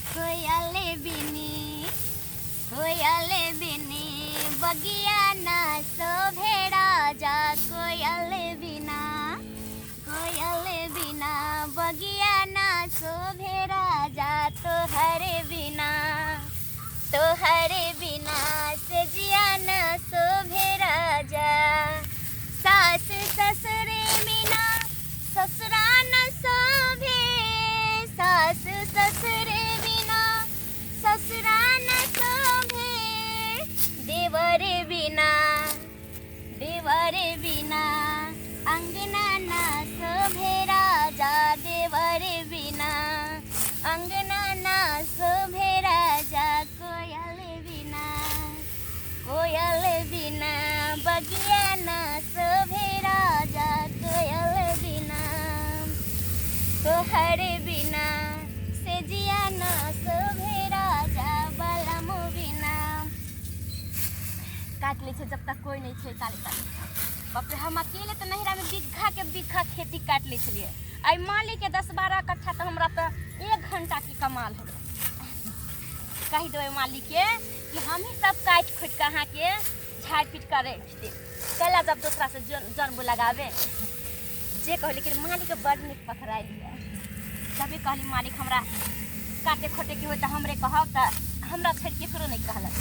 कोयल बिनी, कोयल बिनी बगिया ना शोभे राजा, कोयल बिना, कोयल बिना बगिया ना शोभे राजा, तोहरे बिना, तोहरे बिना से जिया ना शोभे राजा। सास ससुर बिना ससुरा न शोभे, सास ससुर बिना ससुरा न शोभे, देवर बिना, देवर बिना अंगना न शोभे राजा, देवर बिना अंगना न शोभे राजा, कोयल बिना, कोयल बिना बगिया न शोभे राजा, कोयल बिना, तोहर बिना से जिया न शोभे राजा, बलम बिना। काटि लै छै जब तक कोइ नहि छै ताले ताले। बाप रे, हम अकेले तऽ नैहरामे बीघा के बीघा खेती काटि लै छलियै। आइ मालिकके 10-12 कट्ठा तऽ हमरा तऽ 1 घंटाके कमाल हो गेल। कहि देबै मालिकके कि हमही सब काटि खोटि कऽ अहाँके झाड़ि पीट कऽ राखि देब, कैला जब दोसरा से जन जन लगाबे जे कहू। लेकिन मालिकके बड़ नीक पकड़ायल यऽ। तभी कहली मालिक हमरा काटे खोटे के हो तऽ हमरे कहब, तऽ हमरा छोड़ि केकरो नहि कहलक।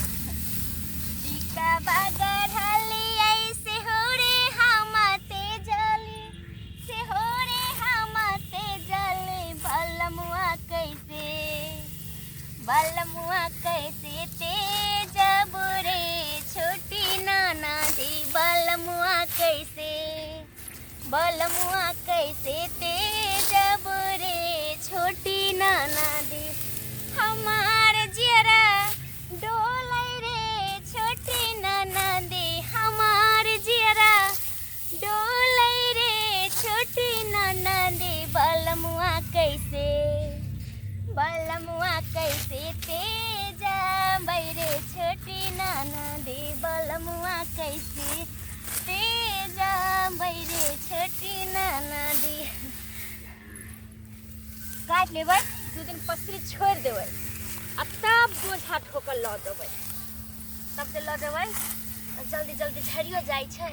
टीका बगरहलियै से हो रे हम ते जली, से हो रे हम ते जली, बलमुआ कैसे, बलमुआ कैसे तेजब रे छोटी नाना दी, बलमुआ कैसे, बलमुआ कैसे तेजब रे छोटी नाना दी। हमार जियरा डोलै रे छोटी नाना दी, हमार जियरा डोलै रे छोटी नाना दी, बलमुआ कैसे, बलमुआ कैसे तेजबै रे छोटी नाना दी, बलमुआ कैसे तेजबै रे छोटी नाना दी। काटि लेबै, 2 दिन पसरी छोड़ि देबै आ तब बोझा ठोकल लऽ देबै। तब जे लऽ देबै जल्दी जल्दी झरियो जाइ छै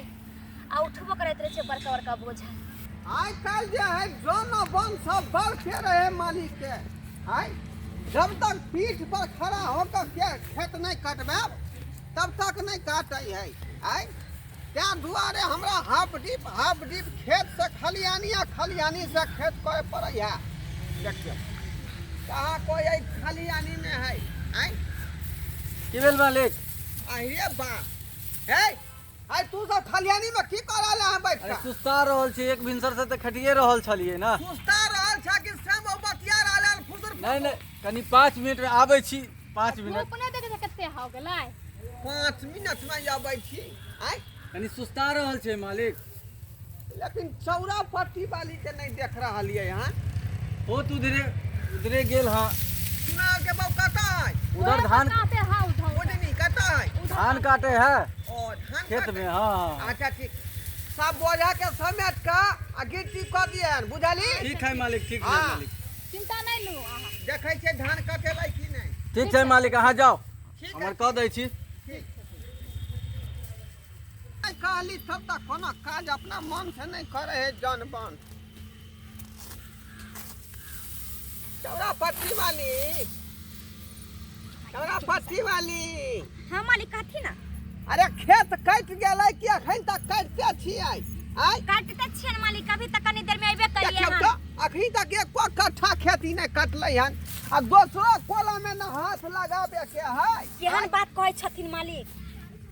आ उठबो करैत रहै छै बड़का बड़का बोझा। आइ काल्हि जे है जन बन सब बढ़ते रहे मालिक के। आइ जब तक पीठ पर खड़ा होकर के खेत नहीं कटबे तब तक नहीं काटे है। आइ तैं दुआरे हमरा हाफ डीप हाफ डीप खेत से खलियानी आ खलियानी से खेत करे पड़े है। देखियौ कहाँ कोई एहि खलियानी में है। आइ की भेल मालिक? अहिरे बा हे, आइ तू सब खलियानी में की कर रहल है बैठ अरे के? सुस्ता रहल छी, एक भिनसर से तऽ खटिए रहल छलियै ना। सुस्ता रहल छ कि श्याम बतिया रहल है फुसुर? नहीं नहीं, कनी 5 मिनट में आबै छी, 5 मिनट। धूप नहि देखै छै कते हो गेलै? 5 मिनट में आबै छी। आइ कनी सुस्ता रहल छै मालिक। लेकिन चौरा पट्टी वाली के नहीं देख रहलियै हन। हो तू उधरे उधरे गेल। हाँ चुनाव के बाबू कतऽ है? उधर धान काटे हाँ उधर। ओडनी कतऽ है? धान काटे है ओ धान खेत काटे। में। हाँ। अच्छा ठीक, सब बोझा के समेट के आ गिट्टी कऽ दिहन, बुझली? ठीक है मालिक, ठीक है। हाँ। मालिक चिंता नहीं लू अहाँ। देखै छियै धान कटेलै कि नहि। ठीक छै मालिक, अहाँ जाओ। ठीक हमर है। कऽ दै छी। ठीक नहि कहली तब तक कोनो काज अपना मन से नहीं करे है जन बन। चौरा पट्टी वाली, चौरा पट्टी वाली। हाँ मालिक, कहती ना। अरे खेत कटि गेलै कि अखन तक कटिते छियै? आइ काटते छियै ने मालिक, अभी तक कनी देर में अयबे करियै देखियौ हन। तऽ अखन तक एको कट्ठा खेती नहि कटलै हन आ दोसरो कोला में न हाथ लगाबे के है। केहन बात कहै छथिन मालिक?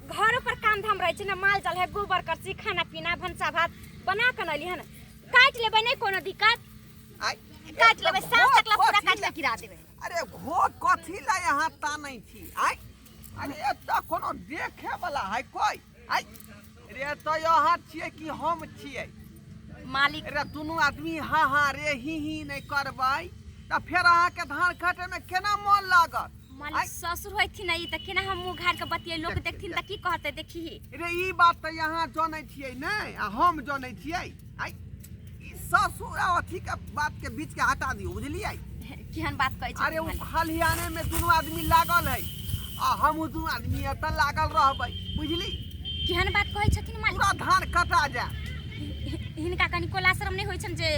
घरो पर काम धाम रहै छै ने, माल जाल है, गोबर करसी, खाना पीना, भनसा भात बना कऽ नली हन। काटि लेबै, नहि कोनो दिक्कत। आइ काटि लेबै, साँझ तक ला पूरा कथी काटि लए? कऽ गिरा देबै। अरे घो कथी लए यहाँ तानै छी? आइ अरे एतऽ कोनो देखे वाला है कोई? आइ रे तऽ अहाँ छियै कि हम छियै? मालिक रे दुनू आदमी हाँ हाँ रे ही ही नहि करबै तऽ फेर अहाँके धान काटैमे केना मन लागत? मालिक आइ ससुर होइथिन ई तऽ केना हम मुँह घारि कऽ बतियै? लोक देखथिन तऽ की कहतै? देखी रे ई बात तऽ यहाँ जनै छियै नहि आ हम जनै छियै। आइ ई ससुर आ अथीके बातके बीचके हटा दियौ, बुझलियै? केहन बात कहै अरे छथिन ओ मालिक। खलिहाने में दुनू आदमी लागल है आ हम दुनू आदमी एतऽ लागल रहबै, बुझली? केहन बात कहै छथिन मालिक? पूरा धान कटा जाए। हिनका कनि कोलाश्रम नहि होइ छनि जे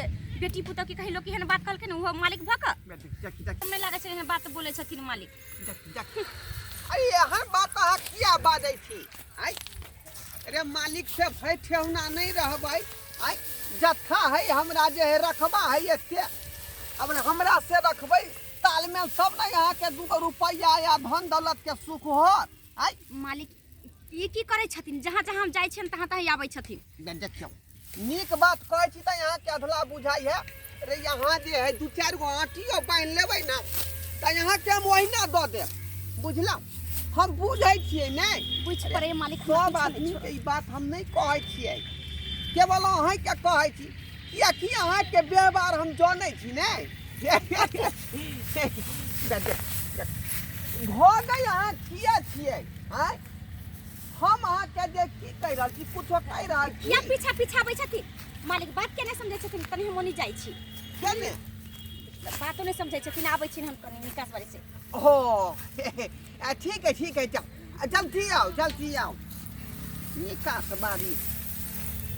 बेटी पुतोह के कही लोक एहन बात कहलखिन, ओहो मालिक भऽ कऽ देख देख। नहि लागै छै एहन बात बोलै छथिन मालिक। देख देख, अरे एहन बात अहाँ किया बाजै छी? आइ अरे मालिक से भय ठेहुना नहीं रहबै। आइ जत्था है हमरा जे है रखबा है एते, अब हमरा से रखबै तालमेल सब ने अहाँके 2 रुपैआ या धन दौलत के सुख होत। आइ मालिक ई की करै छथिन? जहाँ जहाँ हम जाइ छियनि तहाँ तहाँ आबै छथिन। देखियौ, नीक बात कहै छी तऽ अहाँके अधला बुझाइ है। अरे यहाँ जे है 2-4 गो आँटियो बान्हि लेबै ने तऽ अहाँके हम ओहिना दऽ देब, बुझलहुँ? हम बुझै छियै नहि बुझि पड़ै मालिक, सब आदमीके ई बात हम नहि कहै छियै, केवल अहाँके कहै छी, किएकि अहाँके व्यवहार हम जनै छी ने। भऽ गई, अहाँ किया छियै? आँय हम अहाँके जे की कहि रहल छी, कुछो कहि रहल छी? किया पीछा पीछा आबै छथिन मालिक? बात के नहि समझै छथिन? तनी हम ओनी जाइ छी। केने बातो नहि समझै छथिन। आबै छी हम कनि निकास बारी से। ओ ठीक है, ठीक है, चल जल्दी आओ, जल्दी आओ। निकास बारी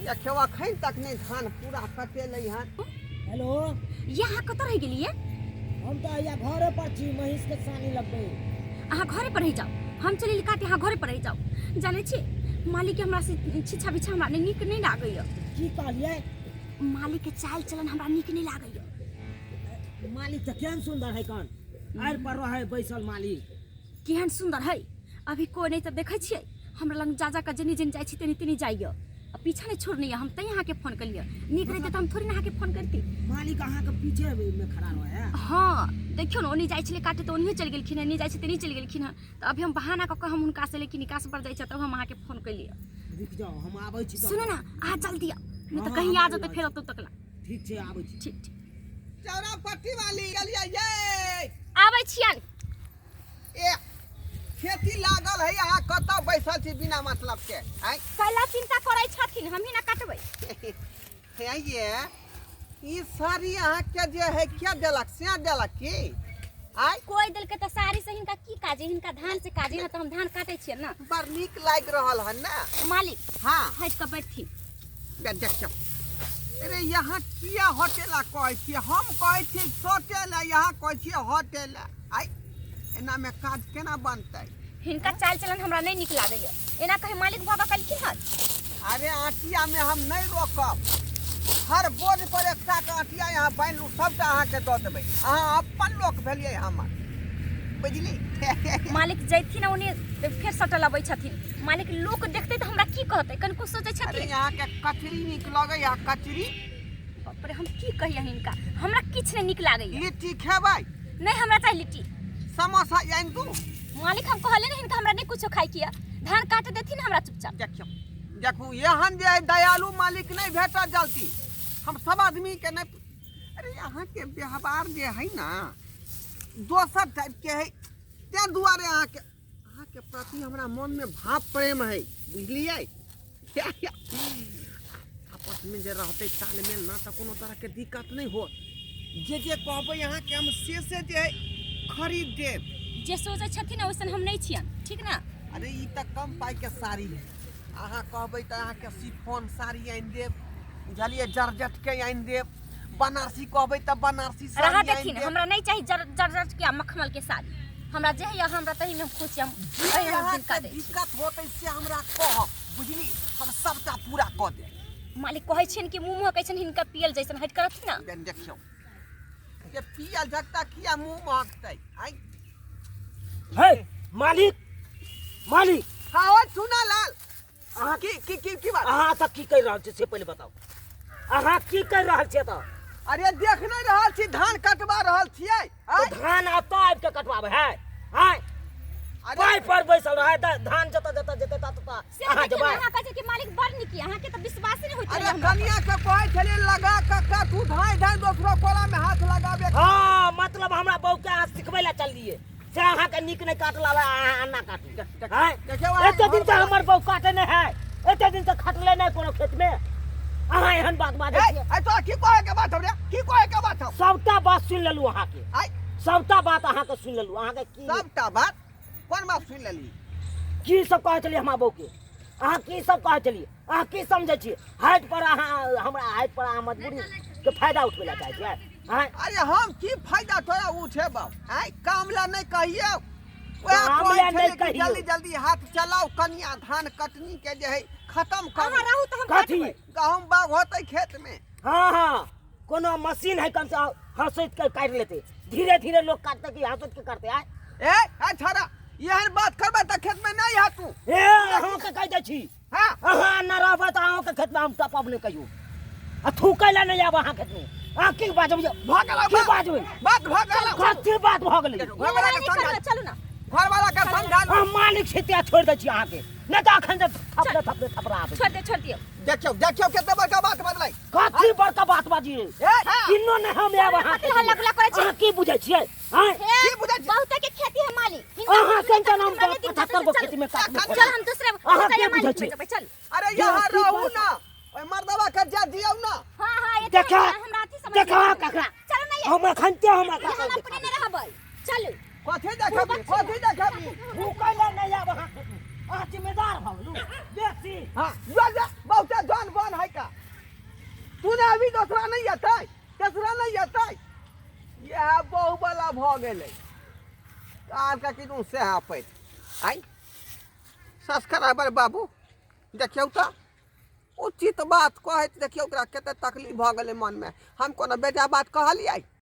देखियौ, अखन तक नहि धान पूरा कटेलै हन। हेलो, यहाँ कतऽ रहि गेलियै? हम तऽ हैया घरे पर छी, महींस के सानी लगबै। अहाँ घरे पर रहि जाउ, हम चलि काटे, अहाँ घरे पर रहि जाउ। जानै छी मालिक के हमरा से छिछा बिछा हमरा नहि नीक नहि लागैया। की कहलियै? मालिक के चाल चलन हमरा नीक नहि लागैया। मालिक तऽ केहन सुंदर है, कन आरि पर रहै बैसल मालिक केहन सुंदर है। अभी कोई नहीं तऽ देखै छियै हमरा लग जा जा कऽ जेनी जेनी जाइ छी तेनी तेनी जाइया, आ पीछा नहि छोड़ने हम, तैं अहाँके फोन केलियै। नीक रहितै तऽ हम थोड़ी ने अहाँके फोन करती। मालिक अहाँके पीछे में खड़ा रहे है। हाँ देखियौ ने, ओनी जाइ छलै काटे तऽ ओनिये चलि गेलखिन हँ, एनी जाइ छै तेनी चलि गेलखिन हँ। तऽ अभी हम बहाना कऽ कऽ हम हुनका से लेकिन निकास पर जाइ छै, तब हम अहाँके फोन केलियै। रुकि जाउ, हम आबै छी। सुनू ने, अहाँ जल्दी आउ, नहि तऽ हाँ, कहीं हम आ आबि जेतै रहल फेर छी। ओतौ तकला। ठीक छै, आबै छी। ठीक ठीक। चौरा पट्टी वाली गेलियै ये। आबै छियनि। ए खेती लागल है, अहाँ कतऽ बैसल छी बिना मतलब के? आँय कैला चिंता करै छथिन, हमही ना काटबै। हे ये ई साड़ी अहाँके जे है के देलक, से देलक की? आँय कोई देलकै तऽ साड़ी से हिनका की काज है? हिनका धान से काज है, तऽ हम धान काटै छियै ने। बड़ नीक लागि रहल हन ने मालिक। हाँ हटि कऽ बैठथिन। देखियौ, अरे यहाँ किया होटेला कहै छियै? हम कहै छियै सोटेला, यहाँ कहै छियै होटेला। आइ एनामे काज केना बनतै? हिनका चाल चलन हमरा नहि नीक लागैया, एना कहे मालिक भऽ कऽ कलखिन हन। अरे आँटियामे हम नहि रोकब, हर बोझ पर एकटा के आँटिया यहाँ बान्हि लू, सबटा अहाँके दऽ देबै। अहाँ अपन लोक भेलियै हमर, बुझली? मालिक जैथिन ओने फेर सटल अबै छथिन। मालिक लोक देखतै तऽ हमरा की कहतै, कनिको सोचै अरे छथिन? अहाँके कचरी नीक लगैया? कचरी? बाप रे, हम की कहियै हिनका, हमरा किछु नहि नीक लागैया। लिट्टी खेबै? नहि हमरा चाही लिट्टी। समोसा आनि दू? मालिक हम कहले ने हिनका, हमरा नहि कुछो खाइ के यऽ, धान काट देथिन हमरा चुपचाप। देखियौ देखू, एहन जे है दयालु मालिक नहि भेटत जल्दी। हम सब आदमी के नहि। अरे अहाँके व्यवहार जे है ना दोसर टाइप के है, ताहि दुआरे अहाँके प्रति हमरा मन में भाव प्रेम है, बुझलियै? आपस में जे रहतै तालमेल ना तऽ कोनो तरह के दिक्कत नहि होत। जे जे कहबै अहाँके हम से जे है खरीद देब। जे सोचै छथिन ने ओइसन हम नहि छियनि, ठीक ने? अरे ई तऽ कम पाइ के साड़ी है, अहाँ कहबै तऽ अहाँके शिफॉन साड़ी आनि देब, बुझलियै? जर्जट के आनि देब, बनारसी कहबै तऽ बनारसी रहा साड़ी आनि देथिन। देब। हमरा नहीं चाहिए जर जर जर के आ मखमल के साड़ी, हमरा जे है हमरा तही में हम खुश छी, हम जे एहिमे हम दिल अहाँके का दै छी। दिक्कत होतै से हमरा कहब, बुझली? हम सबटा पूरा कऽ देब। मालिक कहै छियनि कि मुँह महकै छनि हिनका पियल जैसन, हटि कऽ रहथिन ने। देन देखियौ जे पियल झकता किया मुँह महकतै? आइ हे मालिक, मालिक। हाँ ओ चुना लाल, अहाँ की की की की बात? अहाँ तऽ की कहि रहल छी से पहिले बताउ, अहाँ की कहि रहल छियै तऽ? अरे देख नहि रहल छी, धान कटवा रहल छियै। तऽ धान एतऽ आबि कऽ कटवाबै है? आँय पाइ पर बैसल रहै, धान जतऽ जतऽ जेतै ततऽ ततऽ से अहाँ देखियौ जेबै। ने, अहाँ कहै छियै कि मालिक बड़ नीक यऽ, अहाँके तऽ विश्वासे नहि होइत अरे रहैए हमरा पर। कनिया के कहै छलियै लगा कऽ काटू, धाँइ धाँइ दोसरो कोरा में हाथ लगाबे। हँ, मतलब हमरा बहू के अहाँ सिखबै लए चललियै से अहाँके नीक नहि काटल आबै, अहाँ एना काटू? आँय देखियौ अहाँ एते दिन से घर हमर बहू काटे नहि है, एते दिन से खटले नहि कोनो खेत में, अहाँ एहन बात बाजै ए छियै? ए तोरा की कहै के बात हौ रे? की कहै के बात हौ? सबटा बात सुनि लेलहुँ अहाँके। आइ सबटा बात अहाँके सुनि लेलहुँ। अहाँके की सबटा बात? कोन बात सुनि लेली? की सब कहै छलियै हमरा बहूके? अहाँ की सब कहै छलियै? अहाँ की समझै छियै? हाइट पर अहाँ हमरा हाइट पर अहाँ मजबूरी के फायदा उठबै लए चाहै छियै? आँय? अरे हम की फायदा तोरा उठेबौ? आँय, काम लए नहि कहियौ, वएह काम कहै लए नहि छलै कि कहियौ। जल्दी जल्दी हाथ चलाउ, कनिया धान कटनी के जे है खत्म करू। अहाँ रहू तऽ हम कथी? काटबै। गहूम बाग होतै खेत में। हाँ हाँ, कोनो मशीन है कम से हंसैत के काटि लेतै। धीरे धीरे लोग काटतै कि हंसैत के काटतै? आँय? ए ए छोड़ा, एहन बात करबै तऽ खेत में नहि हैत तू। ए, अहाँके कहि दै छी। हाँ। अहाँ न रहबै तऽ अहाँके खेतमे हम टपब नहि कहियो, आ थूकै लए नहि आयब अहाँ खेतमे। अहाँ की बाजबै? भऽ गेलौ की बात। बाजबै? बात भऽ गेलौ। कथी बात भऽ गेलै? घरवाला के लड़ाइ नहि करबै, समझा, चलू ना। घरवाला के समझा। अहाँ मालिक छी तें छोड़ि दै छी अहाँके, नहि तऽ अखन तऽ थपड़े थपड़े थपड़ा आबै। छोड़ दियौ, छोड़ दियौ। देखियौ देखियौ, कते बड़का बात बदलै। कथी बड़का बात बाजियै? ए, हाँ। किन्नो नहि हम आयब अहाँ। कथी हल्ला गुल्ला करै छी? अहाँ की बुझै छियै? आँय? हे, की बुझै छी? बहुते के खेती है मालिक। हिनका अहाँ हमरा से हम नहि दिक्कत है, 75 गो चलू। खेत में काटबै। चल, हम दूसरे अहाँ दूसरे के मालिक बुझै में छियै? जेबै, चल। अरे जो यहाँ की रहू बात- ना, ओहि मर्दवा के जा दियौ ना। हाँ हाँ, एते देखा, हमरा अथी समझ देखा नहीं। ककरा। चलू ना ये। हम अखनते हमरा यहाँ हम अपने नहि रहबै, चलू। कथी देखबी? कथी देखबी? भूखै लए नहि आयब अहाँ खेतमे। अहाँ जिम्मेदार भऽ गेलहुँ बेसी। हाँ, जा जा, बहुते जान बन है का। तू ने अभी दोसरा नहीं एतै, तेसरा नहीं एतै। इएह बहु वाला भऽ गेलै। कार का किदू से आपैत आइ सब्सक्राइबर बाबू, देखियौ तऽ उचित बात कहैत देखियौ ओकरा कते तकलीफ भऽ गेलै मनमे। हम कोनो बेजा बात कहलियै?